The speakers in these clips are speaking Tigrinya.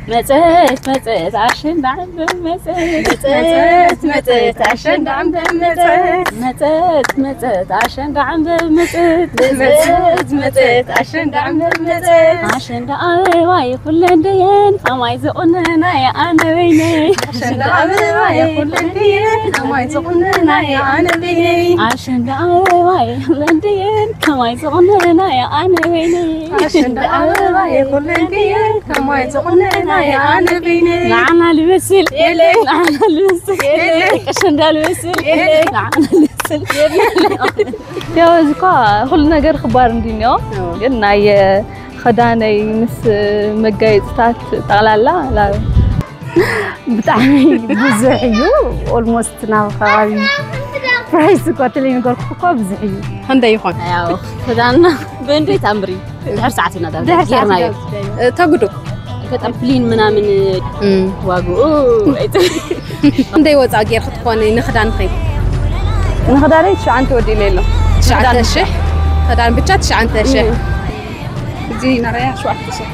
መጸት መጸት ኣሸንዳ ዕምበብ መጸት። መጸት መጸት ኣሸንዳ ዕምበብ መጸት። መጸት መጸት ኣሸንዳ ዕምበብ መጸት። መጸት መጸት ኣሸንዳ ዕምበብ መጸት። ኣሸንዳ ኣበባይ ኩለን ደየን ከማይ ዝቑነናየ ኣነ በይነይ። ኣሸንዳ ኣበባይ ኩለን ደየን ከማይ ዝቑነናየ ኣነ በይነይ። ኣሸንዳ ኣበባይ ኩለን ደየን ከማይ ዝቑነናየ ኣነ በይነይ። ኣሸንዳ ኣበባይ ኩለን ደየን ከማይ ዝቑነናየ ኣነ በይነይ። ንዓና ልመስል የለን። ንዓና ልመስል የለን። ኣሸንዳ ልመስል የለን። ንዓና ልመስል የለን። ያው እዚ እኳ ኩሉ ነገር ክባር እንዲኒዮ። ግን ናይ ኸዳነይ ምስ መጋየፅታት ጠቕላላ ላ- ብጣዕሚ ብዙሕ እዩ። ኦልሞስት ናብ ከባቢ ፕራይስ እኳ ትለይ ነገርኩ እኳ ብዙሕ እዩ። ክንደይ ይኾን? ያው ክዳንና ብእንደይ ታምሪ ድሕር ሰዓት ኢና ዳርጋ ድሕር ሰዓት ጌርናዮ። ጌርናዮ። እ፣ ተጉዶ? ኣጋጣሚ ፕሊን ምናምን እም። ዋግኡ ኣይጥ- ክንደይ ወፃ ጌርክ ትኾኒ ንኽዳንኺ? ንኽዳነይ ትሽዓንተ ወዲለ ኣሎ። ትሽዓተ ሽሕ? ክዳን ብቻ ትሽዓንተ ሽሕ። እም። እዚ ናራያ ሸውዓተ ሽሕ።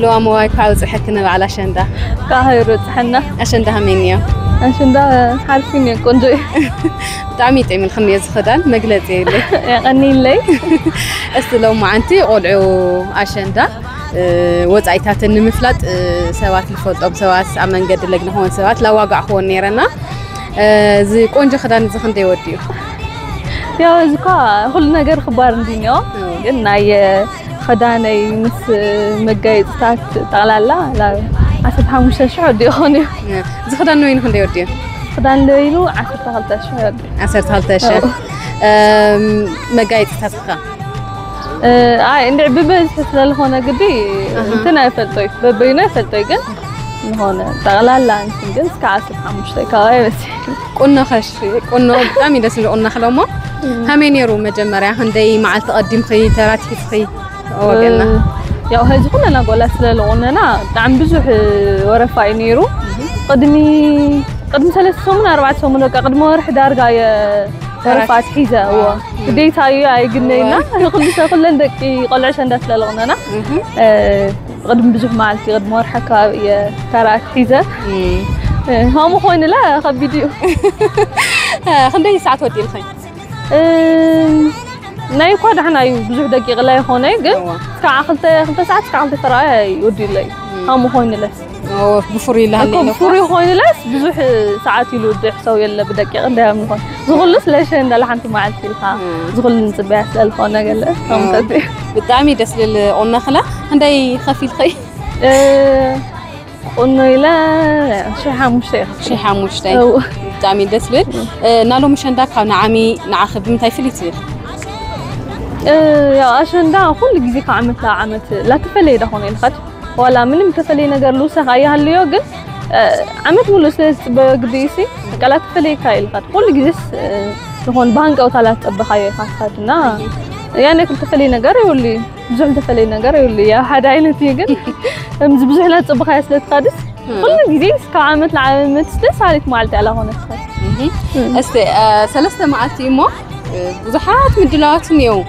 ሎዋ መዋይ ካብ ፅሐክ ንበዓል ኣሸንዳ። ካብ ሃይሮ ፅሐና። ኣሸንዳ ሃመይ እኒኦ? ኣሸንዳ ሓርፊ እኒኦ፣ ቆንጆ እዩ። ብጣዕሚ ጥዕምልክኒ እዚ ክዳን፣ መግለፂ የብለይ። የቐንይለይ። እስቲ ሎማዓንቲ ቆልዑ ኣሸንዳ፣ እ፣ ወፃኢታትን ንምፍላጥ፣ እ፣ ሰባት ዝፈልጦም ሰባት፣ ኣብ መንገዲ ለግንኾን ሰባት ላዋጋዕክዎን ነይረና። እ፣ እዚ ቆንጆ ክዳን እዚ ክንደይ ወዲኡ? ያው እዚ እኳ ኩሉ ነገር ክባር እንዲኒዮ፣ እዎ። ግን ናይ ኸዳነይ ምስ መጋየፅታት ጠቕላላ ላ- ዓሰርተ ሓሙሽተ ሽሕ ወዲኡ ይኾን እዩ። እዚ ክዳን ንበይኑ ክንደይ ወዲኡ? ክዳን ንበይኑ ዓሰርተ ክልተ ሽሕ ወዲኡ። ዓሰርተ ክልተ ሽሕ። እዎ። እም፣ መጋየፅታት ኸ? እ፣ ኣይ፣ እንድዒ ብበዝሒ ስለ ዝኾነ ግዲ ኣሃ። እንትን ኣይፈልጦይ፣ በበይኑ ኣይፈልጦይ፣ ግን ዝኾነ ጠቕላላ እንትን ግን እስከ ዓሰርተ ሓሙሽተ ከባቢ በፂሑ። ቁኖ ኸሽ፣ ቁኖ ብጣዕሚ ደስ ዝብል ቁኖ ክለሞ። እም። ከመይ ነይሩ መጀመርያ? ክንደይ መዓልቲ ቀዲምኺ ተራቲፍኺ? ወገና። እ፣ ያው፣ ሕዚ ኩለና ጓላት ስለ ዝኾነና ብጣዕሚ ብዙሕ ወረፋ እዩ ነይሩ። እም። ቅድሚ፣ ቅድሚ ሰለስተ ሰሙን፣ ኣርባዕተ ሰሙን፣ በቃ፣ ቅድሚ ወርሒ ዳርጋ እየ ተራት- ወረፋ ኣትሒዘ፣ እዎ። እም። ግዴታ እዩ፣ ኣይግነይና። እዎ። ኩሉ ሰብ፣ ኩለን ደቂ ቆልዑ ኣሸንዳ ስለ ዝኾነና፣ እም። እ፣ ቅድሚ ብዙሕ መዓልቲ፣ ቅድሚ ወርሒ ኣከባቢ እየ ተራ ኣትሒዘ። እም። እ፣ ከምኡ ኮይኑላ ከቢድ እዩ። እ፣ ክንደይ ሰዓት ወዲእልኺ? እ፣ ናይ እኳ ደሕና እዩ፣ ብዙሕ ደቂቕ ላይ ይኾነ፣ ግን እዋ። እስካዕ ክልተ፣ ክልተ ሰዓት እስካዕ ክልተ ተራእያ ይወድዩለይ። እም። ከምኡ ኮይኑለስ። እዎ፣ ብፍሩይ ይልሃለይ እኮ፣ እኮ። ብፍሩይ ኮይኑለስ ብዙሕ ሰዓት ኢሉ ድሕ ሰው የለ ብደቂቕ እንዳያም ይኾን። ዝኹሉስ ለሸ እንዳለ ሓንቲ መዓልቲ ኢልካ፣ እም። ዝኹሉ ንጽበያ ስለ ዝኾነ ገለ፣ እም። ከምኡ ተት-፣ ብጣዕሚ ደስ ልብል ቁኖ ክላ። ክንደይ ከፊልኺ? እ፣ ቁኖ ኢለ ሽሕ ሓሙሽተ ኢኻ። ሽሕ ሓሙሽተ። እው። ብጣዕሚ ደስ ዝብል። እ፣ እና ሎሚ ኣሸንዳ ካብ ንዓሚ ንዓኺ ብምንታይ ፍልይ ትብል? እ፣ ያው ኣሸንዳ ኩሉ ግዜ ካብ ዓመት ናብ ዓመት ላተፈለየ ዳኾነ ኢልኻት። ዋላ ምንም ተፈለየ ነገር ልውሰኽ ኣይሃልዮ፣ ግን፣ እ፣ ዓመት ሙሉእ ስለ ዝጽበዮ ግዲ ኢሲ፣ በቃ ላተፈለየካ ኢልኻት። ኩሉ ግዜስ፣ እ፣ ዝኾን ብሃንቀውታ ላትጸበኻዮ ኢኻ ትኸድ እና፣ ያን ያክል ተፈለየ ነገር የብሉ እዩ። ብዙሕ ዝተፈለየ ነገር የብሉ። ያው ሓደ ዓይነት እዩ፣ ግን ከምዚ ብዙሕ ላትጸበኻዮ ስለ ትኸድስ፣ እም። ኩሉ ግዜ እስካብ ዓመት ንዓመት ደስ በሃሊት መዓልቲ እያ ዝኾነት ትኸድ። እህ። እም። እስቲ፣ እ፣ ሰለስተ መዓልቲ እሞ፣ እ፣ ብዙሓት ምድላዋት እኒአው።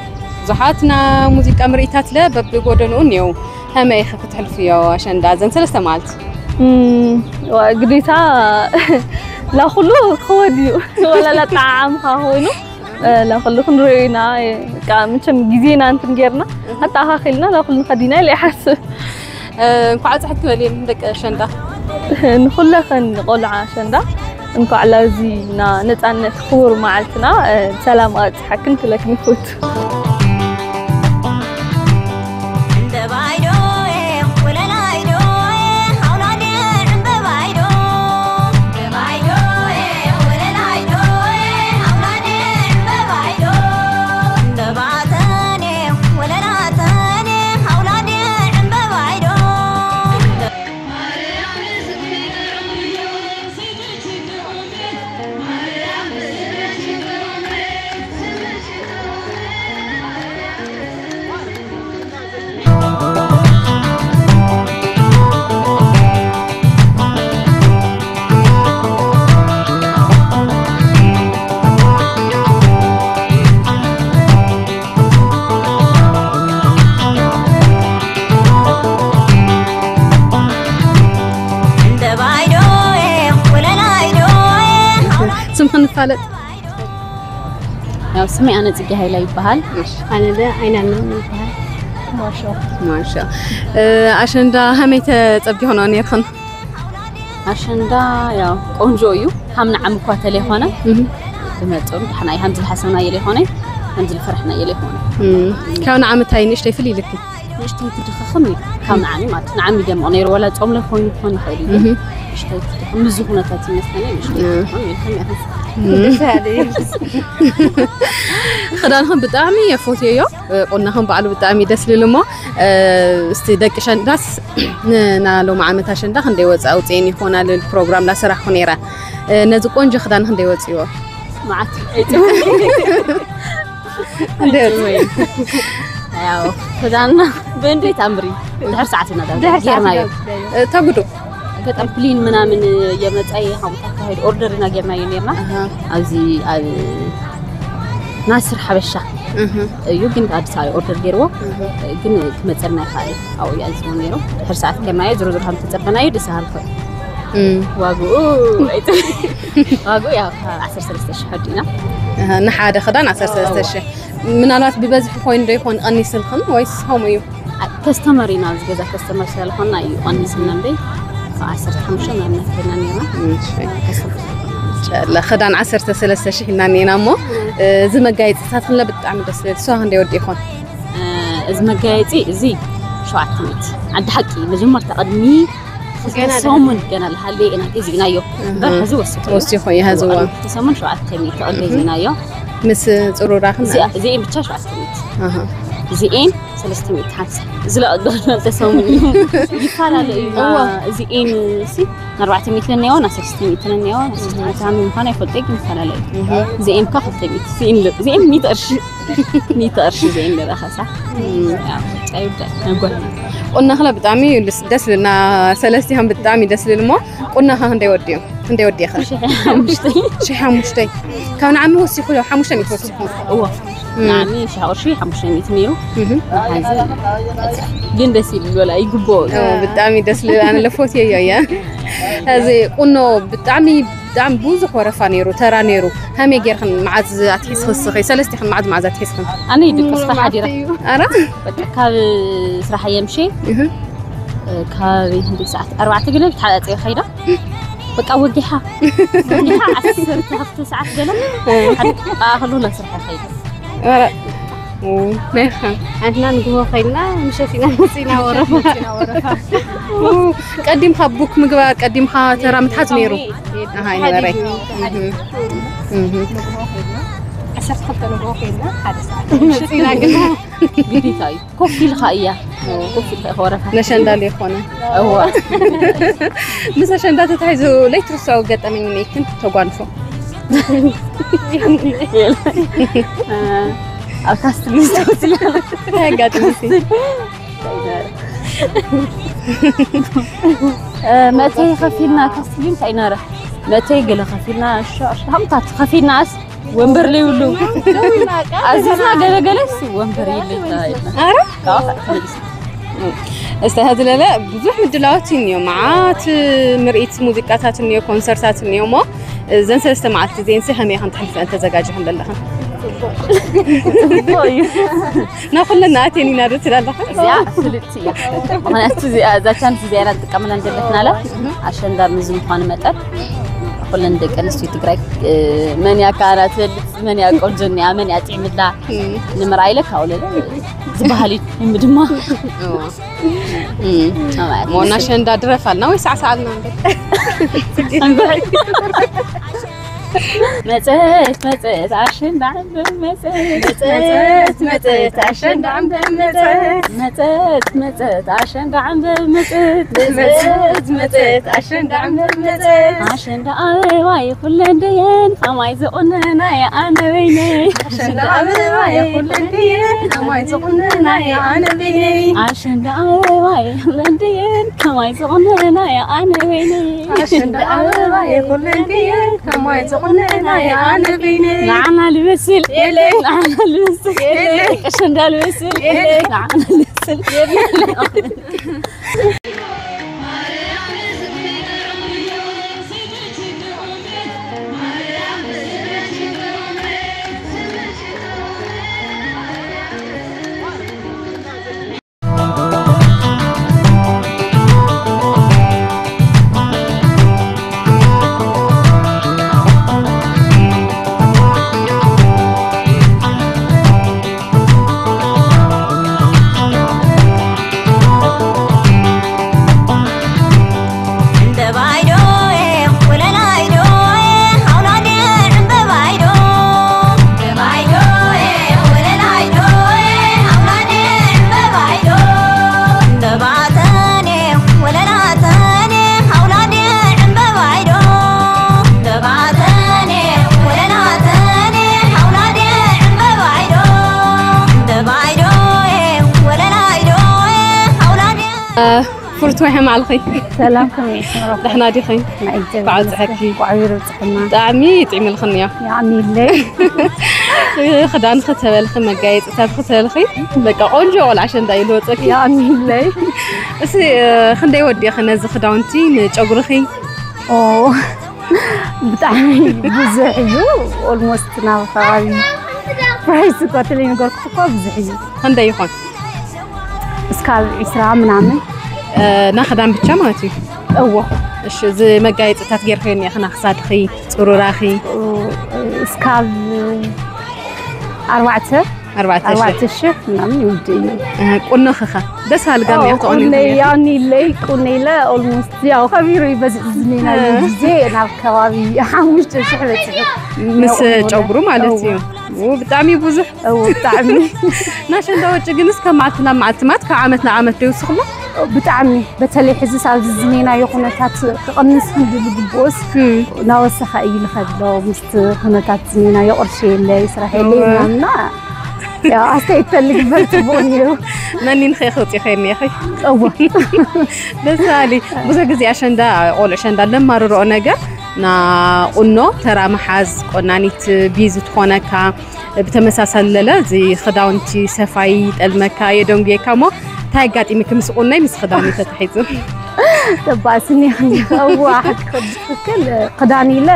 ብዙሓት ና ሙዚቃ ምርኢታት ለ በብጎደንኡ እኒአው። ከመይ ኢኺ ክትሕልፍዮ ኣሸንዳ እዘን ሰለስተ መዓልቲ? እም፣ ዋ፣ ግዴታ ላኩሉ ክወድ እዩ። ወላ ላጠዓዓምካ ኮይኑ፣ እ፣ ላኩሉ ክንሪኦ ኢና። በቃ፣ መቸም ግዜና እንትን ጌርና፣ እህ። ኣተኣኻኺልና ላኩሉ ንኸድ ኢና ኢለ ይሓስብ። እ፣ እንኳዕ ኣብፀሐኪ በልየን ደቂ ኣሸንዳ። ንኹለኽን ቆልዓ ኣሸንዳ፣ እንኳዕ ላዚ ና ነፃነት ክቡር መዓልትና፣ እ፣ ሰላም ኣብፀሐክን ክብለክን ይፈቱ። ንፋለጥ። ያው ስሜ ኣነ ጽጌ ሃይላ ይበሃል። ኣነ ደ ኣይናምን ይበሃል። ማሻ። ኣሸንዳ ሀመይ ተጸቢኹ ነው ነርኽን? ኣሸንዳ ያው ቆንጆ እዩ። ሃምና ዓም እኳ ተለይኾነ ዝመጽኡ ድሕና እዩ። ሃምዚ ዝሓሰብናዮ ለይኾነ፣ ሃምዚ ዝፈርሕናዮ ለይኾነ። ካብ ንዓመታይ ንእሽተይ ፍልይ ኢልኪ? ንእሽተይ ትድኽኽም እዩ ካብ ንዓሚ ማለት ንዓሚ ደምቕ ነይሩ። ወላ ጾም ለይኮይኑ ክኾን ይኽእል እዩ። ንእሽተይ ትድኽም ምዚ ኩነታት ይመስለኒ ንእሽተይ ትድኽም ኢልክም ኢኹም። ክዳንኹም ብጣዕሚ የፎትየዮ። ቁናኹም ባዕሉ ብጣዕሚ ደስ ልል እሞ እስቲ ደቂ ሸንዳስ ንና ሎም ዓመት ኣሸንዳ ክንደይ ወፃ ኣውፅኤን ይኾና ልል ፕሮግራም ላሰራሕኩ ነይረ። ነዚ ቆንጆ ክዳን ክንደይ ወፅዎ? መዓት ያው ክዳንና ብእንዴት ኣምሪ ድሕር ሰዓት ኢና ጌርናዮ። ተጉዶ ገጠም ፕሊን ምናምን የመጻይ ሀሙት አካሄድ ኦርደር ኢና ጌርናዮ ኔርና ኣብዚ ኣብ ናስር ሓበሻ እዩ ግን ኣዲስ ኣበባ ኦርደር ገይርዎ ግን ክመፀልና ይኽእል ኣብኡ ይኣዝዎ ነይሩ። ድሕር ሰዓት ጌርናዮ ዝሮ ዝሮ ከም ተፀበናዮ ደስ ሃልኮ ዋግኡ ዋግኡ ያው ካብ ዓሰርተ ሰለስተ ሺሕ ወዲእና ንሓደ ክዳን ዓሰርተ ሰለስተ ሺሕ ምናልባት ብበዝሒ ኮይኑ ዶ ይኾን ቀኒስልክን ወይስ ከምኡ እዩ? ከስተመር ኢና ኣብዚ ገዛ ከስተመር ስለዝኾንና እዩ ቀኒስና እምበይ ዓሰርተ ሓሙሽተ ምናምን ከይና ነርና። ጨለ ክዳን ዓሰርተ ሰለስተ ሺሕ ኢልና ኔና እሞ እዚ መጋየፅታት ክንለ ብጣዕሚ ደስ ዝብል እሱ ክንደ ወዲ ይኾን? እዚ መጋየፂ እዚ ሸውዓተ ሚእቲ ዓዲ ሓቂ መጀመርታ ቅድሚ ሰሙን ገና ዝሃለየ ኢና ገዚእናዮ እምበር ሕዚ ወሲኹ ወሲኹ እዩ ሕዚ እዋን ሰሙን ሸውዓተ ሚእቲ ቅድሚ ገዚእናዮ ምስ ፅሩራኽን እዚኤን ብቻ ሸውዓተ ሚእቲ እዚኤን ሰለስተ ሚእቲ ሓምሳ ዝለቐ ዶ ዝመልተ ሰሙን እዩ ይፈላለ እዩ እዚኤን ሲ ኣርባዕተ ሚእቲ ነኒያዎ ና ሰለስተ ሚእቲ ነኒያዎ ና ሰለስተ ሚእቲ ምዃን ኣይፈልጠ ግን ይፈላለ እዩ እዚኤን ካ ክልተ ሚእቲ እዚኤን ሚእቲ ቅርሺ ሚእቲ ቅርሺ እዚኤን ንረኸሳ ቁናኽላ ብጣዕሚ ደስ ዝብልና ሰለስቲሃን ብጣዕሚ ደስ ዝብል እሞ ቁናኻ ክንደይ ወዲኡ ክንደይ ወዲኻ ሽሕ ሓሙሽተይ ካብ ንዓሚ ወሲኹ ዶ ሓሙሽተ ሚእቲ ወሲኹ እዎ ንዓሚ ሽሕ ቅርሺ ሓሙሽተ ሚእቲ ነይሩ ግን ደስ ይብል በላ ይግብኦ ብጣዕሚ ደስ ዝብል ኣነ ለፎት የዮ እያ እዚ ቁኖ ብጣዕሚ ብጣዕሚ ብዙሕ ወረፋ ነይሩ ተራ ነይሩ ሃመይ ጌርክን መዓዝ ኣትሒዝክን ስኺ ሰለስቲኽን መዓዝ መዓዝ ኣትሒዝክን ኣነ ይድቅስ ሓዲረ ኣረ በቃ ካብ ስራሕ የምሼ ካብ ክንደይ ሰዓት ኣርባዕተ ገለ ተሓፃፂበ ከይዳ በቃ ወጊሓ ወጊሓ ዓሰርተ ክልተ ሰዓት ገለ ኣኽሉ ላ ስራሕ ከይዳ ናይኻ ኣንትና ንግሆ ከይድና ምሸት ኢና መፂና ወረፋ ቀዲምካ ቡክ ምግባር ቀዲምካ ተራ ምትሓዝ ነይሩ ኣሃ ይነበረ ዓሰርተ ክልተ ንግሆ ከይድና ሓደ ሰዓት መፂና ግና ግዴታ እዩ ኮፍ ኢልካ እያ ኮፍ ኢልካ ኢኻ ወረፋ ነሸንዳ ዘይኮነ እዋ ምስ ኣሸንዳ ተታሒዙ ለይትርስዖ ገጠመኝ እኒኤክን ተጓንፎ ኣብ ካስትል ዝተወስላ እንታይ ኣጋጥምሲ መእተይ ከፊልና ካስትል እንታይ ይነረ መእተይ ገለ ከፊልና ሻምታት ከፊልናስ ወንበር ዘይብሉ ኣዚዝና ገለገለስ ወንበር የለን ተባሂልና ኣረ እስቲ ሀዚ ለለ ብዙሕ ምድላዋት እኒኦ መዓት ምርኢት ሙዚቃታት እኒኦ ኮንሰርታት እኒኦ እሞ እዘን ሰለስተ መዓልቲ እዚአን ሲ ከመይ ከም ተሕልፈን ተዘጋጅኽን ዘለኽን ጽቡቕ እዩ ናብ ኩለን ኣትየን ኢና ዶ ትላለኻ እዚኣ ፍልጥቲ እያ ምክንያቱ እዚኣ እዛ ቻንስ እዚኣ ኢና ንጥቀመላ ዘለኽናለ ኣሸንዳ ምዚ ምዃኑ መጠን ኩለን ደቂ ኣንስትዮ ትግራይ መን እያ ካህና ትበልፅ መን እያ ቆንጆ እኒኣ መን እያ ጥዕምላ ንምርኣይ ኢለ ካብኡ ዝበሃል እዩ እም ድማ ሞና ሸንዳ ድረፍ ኣልና ወይ ሳዕሳዕ ኣልና መፀት መፀት ኣሸንዳ ዕምበብ መፀት መፀት መፀት ኣሸንዳ ዕምበብ መፀት መፀት መፀት ኣሸንዳ ዕምበብ መፀት መፀት መፀት ኣሸንዳ ዕምበብ መፀት ኣሸንዳ ኣበባይ ኩለን ድየን ከማይ ዝቑነናየ ኣነ በይነይ ኣሸንዳ ኣበባይ ኩለን ድየን ከማይ ዝቑነናየ ኣነ በይነይ ኣሸንዳ ኣበባይ ኩለን ድየን ከማይ ዝቑነናየ ኣነ በይነይ ኣሸንዳ ኣበባይ ኩለን ድየን ከማይ ዝቑነናየ ኣነ በይነይ ንዓና ልመስል የለ ንዓና ልመስል የለ ኣሸንዳ ልመስል የለ ንዓና ልመስል የለ ፍርቱሕ መዓልኺ። ሰላም፣ ከመይ ኢኺ? ደሕና ዲኺ? ናይ እግዚኣብሔር በዓል ይመስገን። ፀሓይኪ። ቋዒሩ ብፅሕና። ብጣዕሚ ጥዕሚ ኢልኽንዮ። የቐንየለይ። ክዳን ክተበልኺ፣ መጋየፅታት ክተበልኺ፣ በቃ ቆንጆ ቆልዓ ኣሸንዳ እዩ ዝወፀኪ። የቐንየለይ። እሲ ክንደይ ወዲእኺ ነዚ ክዳውንቲ ንጨጉርኺ? ኦ፣ ብጣዕሚ ብዙሕ እዩ። ኦልሞስት ናብ ከባቢ ፕራይስ እኳ ተለይ ነገርኩ እኳ ብዙሕ እዩ። ክንደይ ይኾን? እስካብ ዒስራ ምናምን። ና ክዳን ብቻ ማለት እዩ። እዎ። እሺ፣ እዚ መጋየፅታት ጌርኺ እኒአኺ፣ ና ክሳድኺ፣ ፅሩራኺ። እስካብ ኣርባዕተ ኣርባዕተ ሺሕ። ኣርባዕተ ሺሕ ምናምን ይውድእ እዩ። ቁኖ ኸኸ ደስ ኣልጋም እያ ቁነይ ያኒለይ ቁነይለ ኦልሞስት ያው ከቢሩ ይበዝሕ ዝኔና ግዜ ናብ ከባቢ ሓሙሽተ ሽሕ በፅሑ። ምስ ጨጉሩ ማለት እዩ። ብጣዕሚ ብዙሕ። ብጣዕሚ። ናሸንዳ ወጪ ግን እስከ መዓልቲ ናብ መዓልቲ ማለት ካብ ዓመት ናብ ዓመት ዶ ይውስኽሎ? ብጣዕሚ። በተለይ ሕዚ ኣብዚ ዝኔናዮ ኩነታት ክቕንስ ክንዲ ዝግብኦስ እናወሰኸ እዩ ዝኸድሎ። ምስቲ ኩነታት ዝኔናዮ ቅርሺ የለይ፣ ስራሕ የለይ ምናምና ያው ኣስተያየት ተልግበር ጽቡቕ ነይሩ። መኒን ኸ ክውፂ ኸ እኒአኺ? እወ። ደስ በሃሊ። ብዙሕ ግዜ ኣሸንዳ፣ ቆልዑ ኣሸንዳ ለማርርኦ ነገር ና ቁኖ ተራ ምሓዝ፣ ቆናኒት ቢዚ ትኾነካ፣ ብተመሳሳሊ ለለ እዚ ክዳውንቲ ሰፋይ ይጠልመካ፣ የደንጉየካ። እሞ እንታይ ኣጋጢምኪ ምስ ቁኖይ ምስ ክዳውንቲ ተተሒዙ? ተባስኒ እዋ ሓቂ ትክክል። ክዳን ኢለ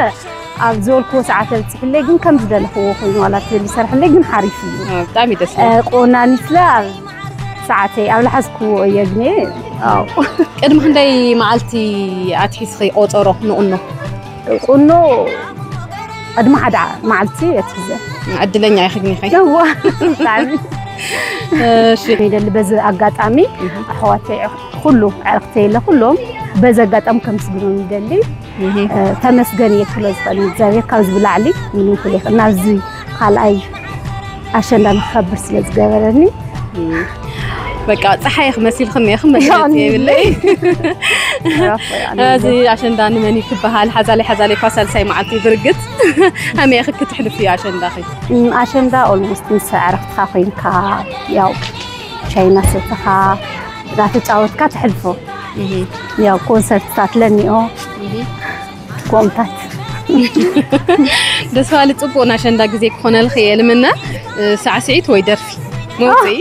ኣብ ዝበልክዎ ሰዓት ኣብፅሕለይ ግን ከም ዝደለኽዎ ኮይኑ ዋላ ትብል ይሰርሐለይ ግን ሓሪፍ እዩ። ብጣዕሚ ደስ ቆናኒትለ ኣብ ሰዓተይ ኣብ ልሓዝክዎ እየ ግኔ። ቅድሚ ክንደይ መዓልቲ ኣትሒዝኺ ቆፀሮ ንቑኖ? ቁኖ ቅድሚ ሓደ መዓልቲ ኣትሒዘ። ዕድለኛ ኢኺ ግኒኸይ። እዋ ብጣዕሚ። እሺ። ይደሊ በዚ ኣጋጣሚ ኣሕዋተይ ኩሉ ዕርክተይ ኢለ ኩሎም በዚ ኣጋጣሚ ከምስግኖም ይደሊ። ተመስገን እየ ክብሎ ዝኽእል ንእግዚኣብሔር ካብዚ ብላዕሊ ምንም ክል ይኽእል ናብዚ ካልኣይ ኣሸንዳ ንክኸብር ስለ ዝገበረኒ። በቃ ፀሓይ ክመሲልክን ኢኽን መግለፂ የብለይ። እዚ ኣሸንዳ ንመን እዩ ክበሃል? ሓዛለይ ሓዛለይ እኳ ሳልሳይ መዓልቲ እዩ ብርግፅ። ከመይ ኢኺ ክትሕልፍዮ ኣሸንዳኺ? ኣሸንዳ ኦልሞስት ምስ ኣዕርኽትኻ ኮይንካ ያው ሻይ እናሰተኻ እናተጫወትካ ተሕልፎ። ያው ኮንሰርትታት ለኒኦ ኮምታት። ደስ በሃሊ ፅቡቕ ናይ ኣሸንዳ ግዜ ክኾነልኺ እየ ልምነ። ሳዕስዒት ወይ ደርፊ መውፅኢ?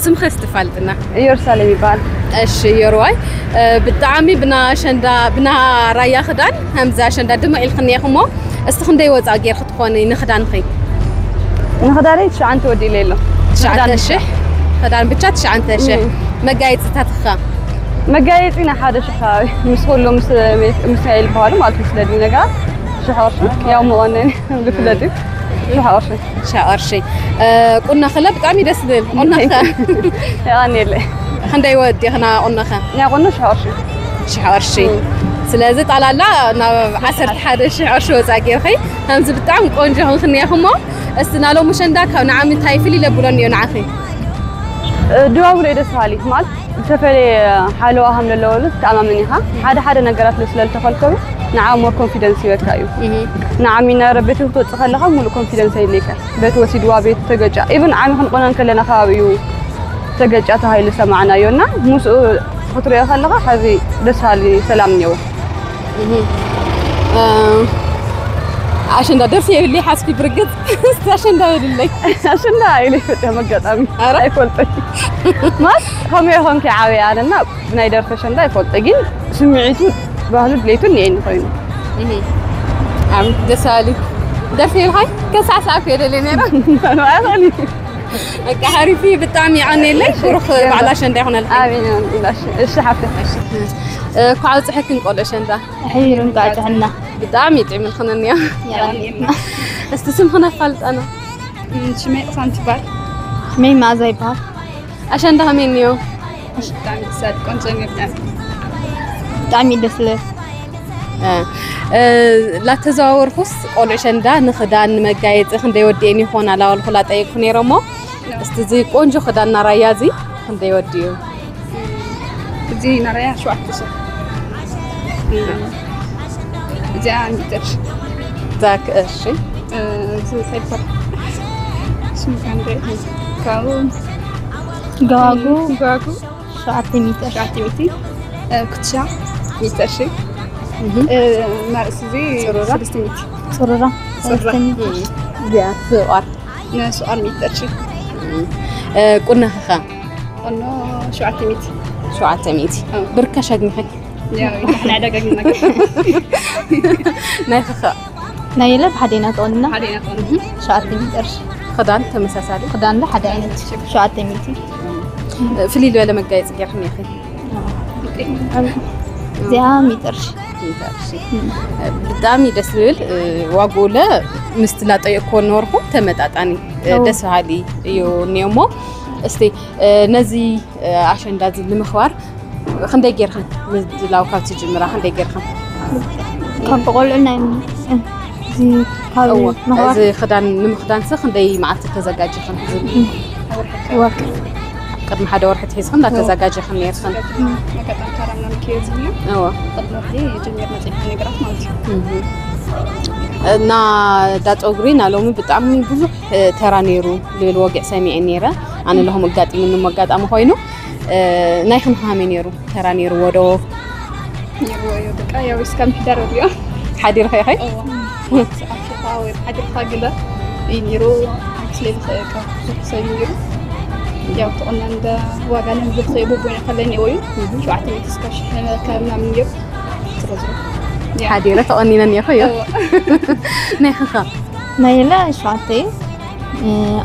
ስምኺ እስቲ ፋልጥና? ኢየሩሳሌም ይበሃል። እሺ የሩዋይ፣ ብጣዕሚ ብና ኣሸንዳ ብና ራያ ክዳን ከምዚ ኣሸንዳ ድምቕ ኢልክኒ ኢኽሞ፣ እስቲ ክንደይ ወፃእ ጌርኪ ትኾኒ ንኽዳንኺ? ንኽዳነይ ትሽዓንተ ወዲለ ኣሎ። ትሽዓተ ሽሕ ክዳን ብቻ ትሽዓንተ ሽሕ። መጋየፅታትኻ? መጋየፂ ናይ ሓደ ሽሕ ከባቢ ምስ ኩሉ ምስ ሚካኤል በሃሉ ማለት ምስ ለዲ ነገራት ሽሕ ቅርሺ ያው መቐነኒ ዝፍለጥ እዩ። ሽሕ ቅርሺ። ሽሕ ቅርሺ። ቁኖ ኸለ ብጣዕሚ ደስ ዝብል ቁኖ ኸ? የቐንየለይ። ክንደይ ወዲኽና ቁኖ ኸ? ናይ ቁኖ ሽሕ ቅርሺ። ሽሕ ቅርሺ። ስለዚ ጣላላ ናብ ዓሰርተ ሓደ ሽሕ ቅርሺ ወፃእ ጌርኺ ከምዚ ብጣዕሚ ቆንጆ ኾንክኒ ኢኽሞ፣ እስቲ ናሎም ኣሸንዳ ካብ ንዓሚ እንታይ ፍልይ ለብሎ እኒኦ ንዓኺ? ድባቡ ደስ በሃሊ ማለት ዝተፈለየ ሓለዋ ከም ዘለወሉ ትተኣማመን ኢኻ። ሓደ ሓደ ነገራት ስለ ዝተኸልከሉ ንዓ ሞር ኮንፊደንስ ይበካ እዩ። ንዓሚ ናብ ቤት ክትወፅእ ከለኻ ሙሉእ ኮንፊደንስ የድልየካ። ቤት ወሲድዋ ቤት ተገጫ ኢቭን ዓሚ ክንቆነን ከለና ከባቢ እዩ ተገጫ ተባሂሉ ዝሰማዕናዮ እና ምስኡ ክትሪኦ ከለኻ ሕዚ ደስ በሃሊ ሰላም እኒአዎ። ኣሸንዳ ደርፊ የብለይ ሓስኪ ብርግፅ እስቲ ኣሸንዳ በልለይ። ኣሸንዳ ኢለ ይፈልጥ እዮም ኣጋጣሚ ኧረ? ኣይፈልጥን ማለት ከመይ ኮንኪ ዓበይ ኣነና ብናይ ደርፊ ኣሸንዳ ይፈልጥ ግን ስምዒቱ ባህሉ ድሌቱ እኒአኒ ኮይኑ ደስ በሃሊ ደርፊ የብልካይ ከሳዕሳዕኩ እየ ደልየ ነይረ ኣይኽእል እዩ በቃ ሓሪፊ ብጣዕሚ ይቐንየለይ ብሩኽ በዓል ኣሸንዳ ይኹነልካ ኣሜን እሺ ሓፍተ እኳ ኣብፅሐክን ቆልዑ ኣሸንዳ ሕይሩን ቃጭሕና ብጣዕሚ ይጥዕምልክን እኒኦ የቐንየልና እስቲ ስምክን ኣፋልጠና ሽመይ ቅሳን ትባል መይ መኣዛ ይበሃል ኣሸንዳ ከመይ እኒኦ ብጣዕሚ ደስ ዝብል ቆንጆ እኒኦ ብጣዕሚ ብጣዕሚ ደስ ዝብል ላተዘዋወርኩስ ቆልዑ ኣሸንዳ ንኽዳን ንመጋየፂ ክንደይ ወዲኤን ይኾና ላበልኩ ላጠየቅኩ ነይረ እሞ እስቲ እዚ ቆንጆ ክዳን ናራያ እዚ ክንደይ ወዲኡ እዚ ናራያ ሸውዓተ ሽሕ። እዚኣ ሚእቲ ቅርሺ። ዛክ እሺ። እዚ ሳይፈር ስምካንደ ካብኡ ገዋጉ ገዋጉ ሸውዓተ ሚእቲ። ሸውዓተ ሚእቲ። ኩትሻ ሚእቲ ቅርሺ። ማርእስ እዚ ጽሩራ? ሰለስተ ሚእቲ። ጽሩራ ጽሩራ። ሰለስተ ሚእቲ። እዚኣ ስቋር ንስቋር ሚእቲ ቅርሺ። ቁናኸ ኸ ቁኖ ሸውዓተ ሚእቲ። ሸውዓተ ሚእቲ። ኣዎ። ብርካሽ ኣግኒኸ ያው ይታሕና ደጋግመና ናይ ኸኸ ናይ የለ ብሓደ ኢና ተቆንና ሓደ ኢና ተቆንና። ሸውዓተ ሚእቲ ቅርሺ። ክዳን ተመሳሳሊ ክዳን ሓደ ዓይነት ሸውዓተ ሚእቲ። ፍልይ ዝበለ መጋየፂ ገይርክን ኢኺ። እዚኣ ሚእቲ ቅርሺ። ብጣዕሚ ደስ ዝብል ዋግኡለ ምስቲ ላጠየቅኮ ነበርኩ ተመጣጣኒ። ኦ። ደስ በሃሊ እዩ እኒኦሞ። እስቲ ነዚ ኣሸንዳ እዚ ንምኽባር ክንደይ ጌርክን ምድላው ካብ ትጅምራ ክንደይ ጌርክን? ካብ ቆልዑ ናይ እዚ ካብ እወ፣ ምኽባር እዚ ክዳን ንምኽዳንሲ ክንደይ መዓልቲ ተዘጋጅኽን? ወርቂ ቅድሚ ሓደ ወርሒ ትሒዝኽን እንዳተዘጋጀኽን ነርክን? መጋጣሚ ታራ ምናምን ከዮ ዝብሉ እወ። ቅድሚ ወርሒ ጀሚርና ፂንሓ ነገራት ማለት እዩ። እና ዳ ፀጉሪ ና ሎሚ ብጣዕሚ ብዙሕ ተራ ነይሩ ዝብል ወግዕ ሰሚዐ ነይረ። ኣነ ለኹም ኣጋጢሙኒ እሞ ኣጋጣሚ ኮይኑ ናይኽን ከመይ ነይሩ? ተራ ነይርዎ ዶ? ነይርዎ እዩ። በቃ ያው እስካብ ምሕዳር ወዲኦ ሓዲርካ ኢኸ? ኣፍሪካ ወይ ሓዲርካ ግለ እዩ ነይሩ። ስለ ዝኽእል ካብ ብዙሕ ሰብ እዩ ነይሩ። ያው ተቆና እንደ ዋጋ ለን ዝኽእል ቦቦይና ከለኒ እዩ ሸውዓተ ሚእቲ እስካብ ሽሕ ካብ ምናምን ነይሩ። ዝሮ ዝሮ ሓዲረ ተቆኒነ እኒኹ እዩ። ናይ ኸኻ ናይ የለ ሸውዓተ እዩ።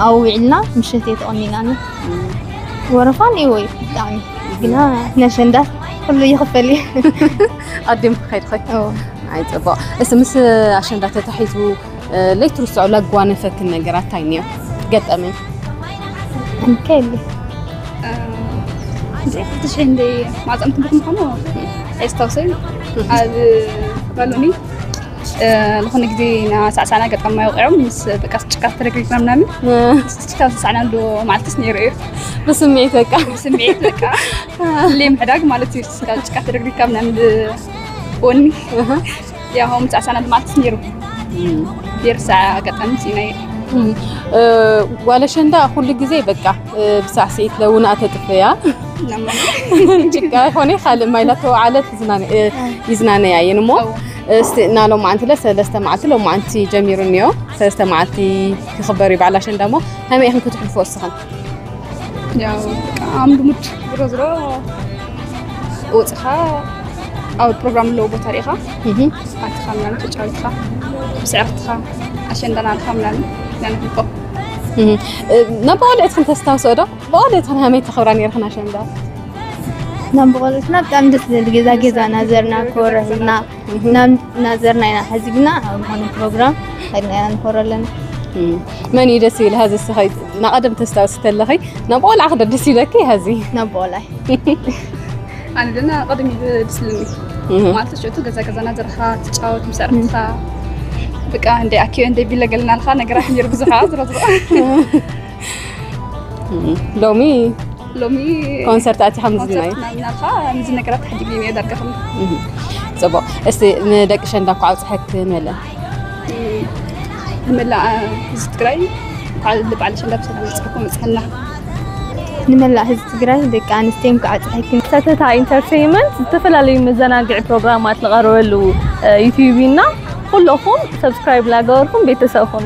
ኣብኡ ውዒልና ምሸት እየ ተቆኒናኒ። ወረፋ ነይዎ እዩ ብጣዕሚ ግና ነሸንዳ ኩሉ ይኽፈል እዩ። ኣዲም ክኸይድ ኸይ ኦ። ኣይ ፅቡቅ። እስቲ ምስ ኣሸንዳ ተታሒዙ ለይትርስዖ ላጓነፈክን ነገራት እንታይ እኒኦ? ገጠመኝ እንከሊ ክልተ ሽሕ እንደ ማፀም ትምህርት ምዃኑ ኣይስታውሰን። ኣብ ባሎኒ ዝኾነ ግዜ ና ሳዕሳዕና ገጠማ ይውቅዖም ምስ በቃ ጭቃ ተረግሪግና ምናምን ጭቃ ሳዕሳዕና ዶ ማለትስ ነይሩ እዩ። ብስምዒት በቃ ስምዒት በቃ ሌም ሕዳግ ማለት እዩ። ጭቃ ተረግሪግካ ምናምን ወኒ ያው ምሳዕሳዕና ማለትስ ነይሩ። ይርሳ ኣጋጣሚ ሲናይ ጓል ኣሸንዳ ኩሉ ግዜ በቃ ብሳዕስዒት ለውና ተጥፍያ ጭቃ ይኾነ ካልእ ማይ ላተወዓለት ይዝናነያ እየን እሞ እስቲ ናሎም መዓንቲ ለ ሰለስተ መዓልቲ ሎም መዓንቲ ጀሚሩ እኒኦ ሰለስተ መዓልቲ ክኽበር እዩ በዓል ኣሸንዳ እሞ ከመይ ኢኽን ክትሕልፎ እስኽን ያው በቃ ኣም ልሙድ ዝሮ ዝሮ ወፅኻ ኣብ ፕሮግራም ኣለዎ ቦታ ሪኢኻ ኣትኻ ምናምን ተጫዊትኻ ብስዕርትኻ ኣሸንዳና ኣልኻ ምናምን ናንሕልፎ ናብ ቆልዕትኽን ተስታውስኦ ዶ? ብቆልዕትኽን ከመይ ተኽብራ ነይርኽን ኣሸንዳ? ናብ ቆልዕትና ብጣዕሚ ደስ ዝብል ገዛ ገዛ ናዘርና ክወረህልና ናብ ናዘርና ኢና ሓዚግና ኣብ ዝኾነ ፕሮግራም ከድና ኢና ንኮረለን። መን እዩ ደስ ይብል ሀዚ እስኸ ናቐደም ተስታውስ ተለኸይ ናብ ቆልዓ ክደ ደስ ይብለኪ ሀዚ? ናብ ቆልዓይ ኣነ ድማ ቀደም እዩ ደስ ዝብለኒ ማለት ሽቱ ገዛ ገዛ ናዘርኻ ትጫወት ምስ ዕርፍትኻ በቃ እንደ ኣኪዮ እንደ ቢለ ገለናልካ ነገራት ነይሩ ብዙሓ ዝሮ ዝሮ ሎሚ ሎሚ ኮንሰርት ኣቲኻ ምዝናይ ናልካ ምዚ ነገራት ሓዲግ እየ ዳርጋ ከም ፅቡቅ እስቲ ንደቂ ሸንዳ እኳ ኣውፅሐክን በለ ንመላእ ህዝቢ ትግራይ እንኳዕ ልበዓል ሸንዳ ብሰላም መፅእኩም መፅሐና ንመላእ ህዝቢ ትግራይ ደቂ ኣንስትዮ እንኳዕ ኣፅሐክን። ሰተታ ኢንተርቴይንመንት ዝተፈላለዩ መዘናግዒ ፕሮግራማት ዝቐርበሉ ዩቲዩብ ኢና። ኩለኹም ሰብስክራይብ ላገበርኩም ቤተሰብ ኹኑ።